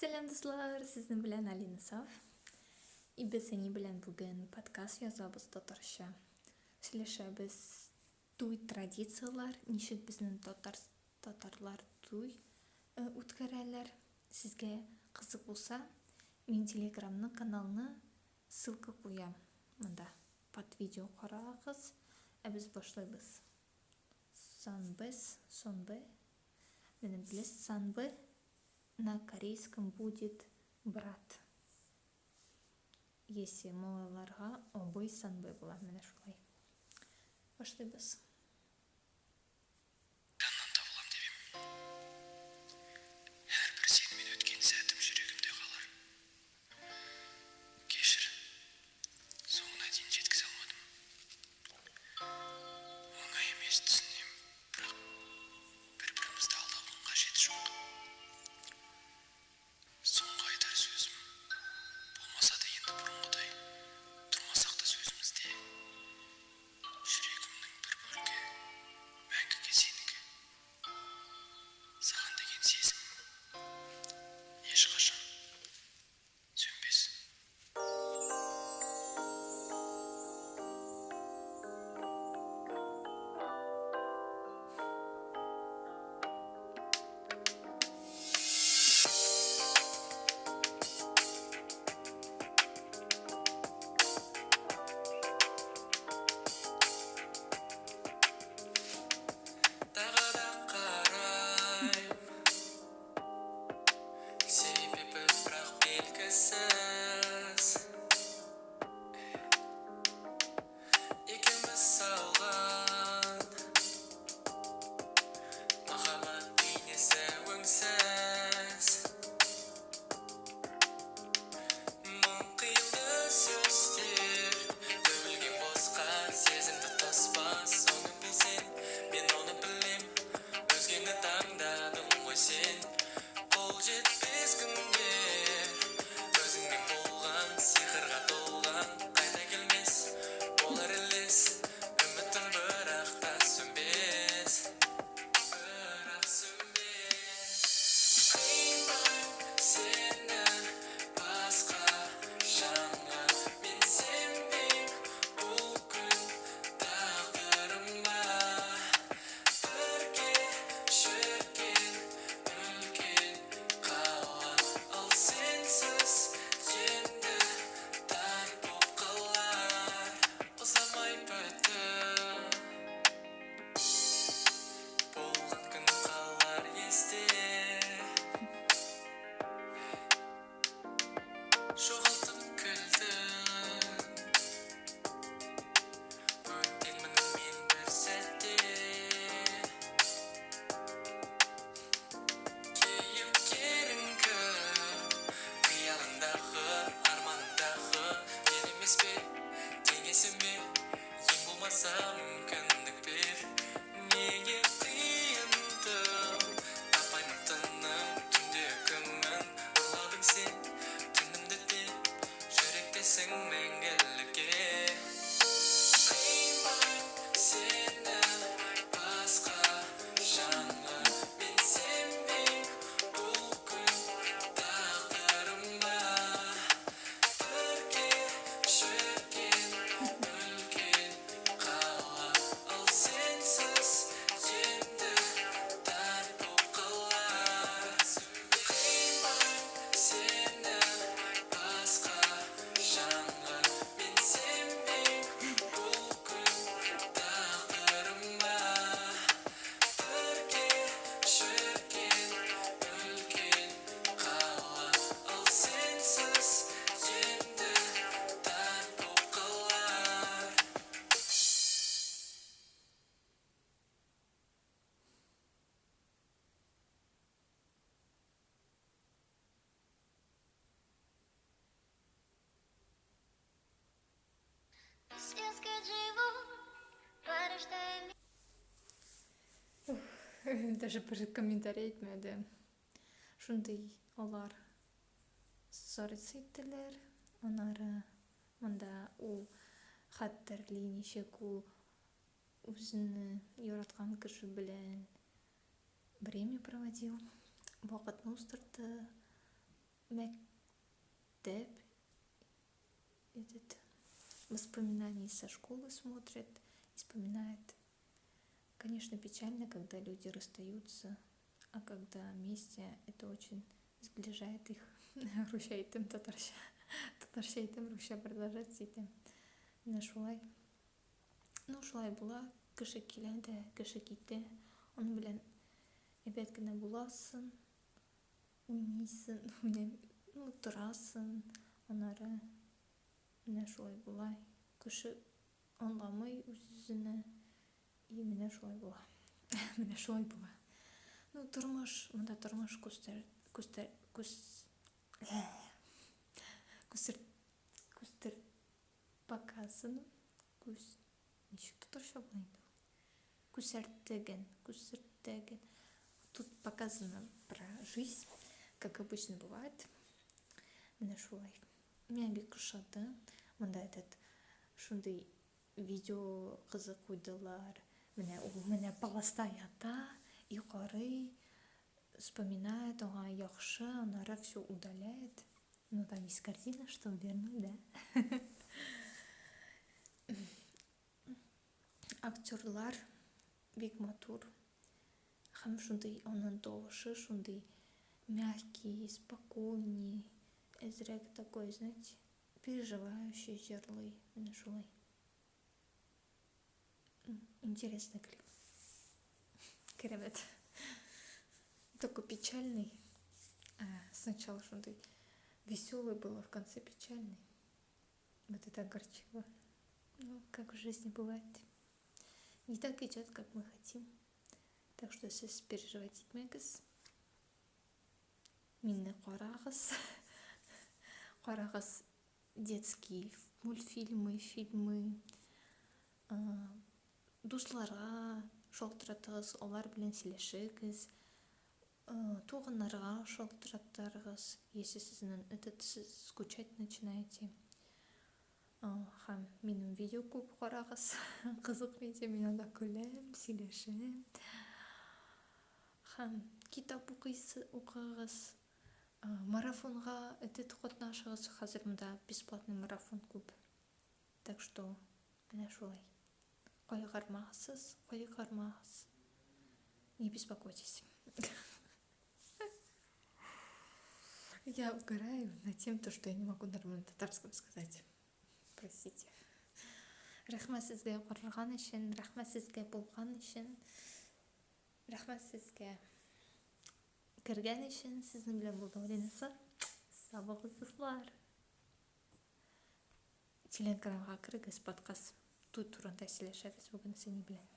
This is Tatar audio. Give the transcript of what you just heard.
Сәлам, дуслар! Сезнең белән Алина Саф. И без әни белән бүген подкаст язабыз татарча. Сөйләшәбез туй традицияләр, ничек безнең татар татарлар туй э, үткәрәләр. Сезгә кызык булса, мин телеграмны каналны ссылка куям монда. Под видео карагыз, ә без башлыйбыз. Санбес, сонбе, Менә беләсез, санбе на корейском будет брат. Если малайларга абый санбе була, менә шулай. Башлыйбыз. Жаннан табылам дип ем. Һәрбер синемен үткән сәгатем жүрегемдә калыр. Кешір. Соңына дейін жеткізе алмадым. Оңай емес түсінем, бірақ бір-бірімізді алдаудың қажеті жоқ. Соңғы айтар сөзім, болмаса да енді бұрынғыдай, тұрмасақ та сөзімізде, жүрегімнің бір бөлігі мәңгіге сенікі. Саған деген сезімім ешқашан сөнбес. Тағы да қарайм Себебі бірақ белгісіз Екеуміз салған Махаббат бейнесі өңсіз Мың қилы сөздер Төгілген босқа сезімді тоспа Соңы білсең мен оны білем Өзгені таңдадың ғой сен Қол жетпес күндер Өзіңмен болған сиқырға толған Қайта келмес болар елес Үмітім бірақ та сөнбес Бірақ сөнбес Қимаймын сені басқа жанға Мен сенбеймін бұл күн тағдырыма Бірге жүрген үлкен қала Ал сенсіз енді тар боп қалар Ұзамай бітіп болған күн қалар есте Жоғалттым кілтін Бөтенмін мен бір сәтте Кейіпкерің кім қиялыңдағы арманыңдағы мен емес пе теңесем бе ең болмаса мүмкіндік бер неге қиындым таппаймын тыным түнде үкімін ұрладың сен түнімді де жүректесің мәңгілікке Қимаймын сені басқа жанға мен сенбеймін бұл күн тағдырыма Бірге жүрген үлкен қала Ал сенсіз енді тар боп қалар Қимаймын сені басқа жанға мен сенбеймін бұл күн тағдырыма Бірге жүрген үлкен қала Ал сенсіз енді тар боп қалар Съездка живу, порождая Даже бер комментарий әйтмәде. Шундый алар ссориться иттеләр. Аннары монда ул хәтерли ничек ул үзене яраткан кеше белән время проводил, вакытны уздырды. Мәктәп этот воспоминания со школы смотрят, вспоминает. Конечно, печально, когда люди расстаются, а когда вместе, это очень сближает их. Русча әйтәм, татарча. Татарча әйтәм, русча продолжать итәм. Менә шулай. Ну, шулай була. Кеше килә дә, кеше китә. Аның белән әйбәт кенә буласың, уйныйсың, ну, торасың, аннары менә шулай була. Кеше аңламый үз-үзенә, и менә шулай була. Менә шулай була. Ну, тормыш, монда тормыш күстер, күстер, күс, күстер, күстер, показано, күс, ничек татарча була инде ул? Күсәртеген, күсәртеген. Тут показано про жизнь, как обычно бывает. Менә шулай. Миңа бик ошады. Монда этот шундый видео кызы куйдылар. Менә ул менә паласта ята и карый, вспоминает, аңа яхшы, аннары все удаляет. Ну, там есть картина, что вернуть, да? Актерлар бик матур. Һәм шундый аның тавышы шундый мягкий, спокойный, әзрәк такой, знаете, переживающий җырлый. Менә шулай. Интересный клип. Керәмәт. Такой печальный. А, сначала шундый веселый был, а в конце печальный. Вот это огорчило. Ну, как в жизни бывает. Не так идет, как мы хотим. Так что сез переживать итмәгез. Мине карагыз. Карагыз детские мультфильмы, фильмы. Дусларга шалтыратыгыз, алар белән сөйләшегез. Туганнарга шалтыратыргыз, если сезнең этот сез скучать начинаете. Һәм минем видео күп карагыз. Кызык видео, мин анда көләм, сөйләшәм. Һәм китап укыйсы, укыгыз. Марафонга этот катнашыгыз. Хәзер монда бесплатный марафон күп. Так что менә шулай. Кайгырмагыз, кайгырмагыз. Не беспокойтесь. Я угораю над тем, то, что я не могу нормально татарском сказать. Простите. Рәхмәт сезгә караган өчен, рәхмәт сезгә булган өчен, рәхмәт сезгә кергән өчен. Сезнең белән булдым Ринаса. Сау булыгыз, дуслар. Телеграмга керегез, подкаст туй турында сөйләшәбез бүген синең белән.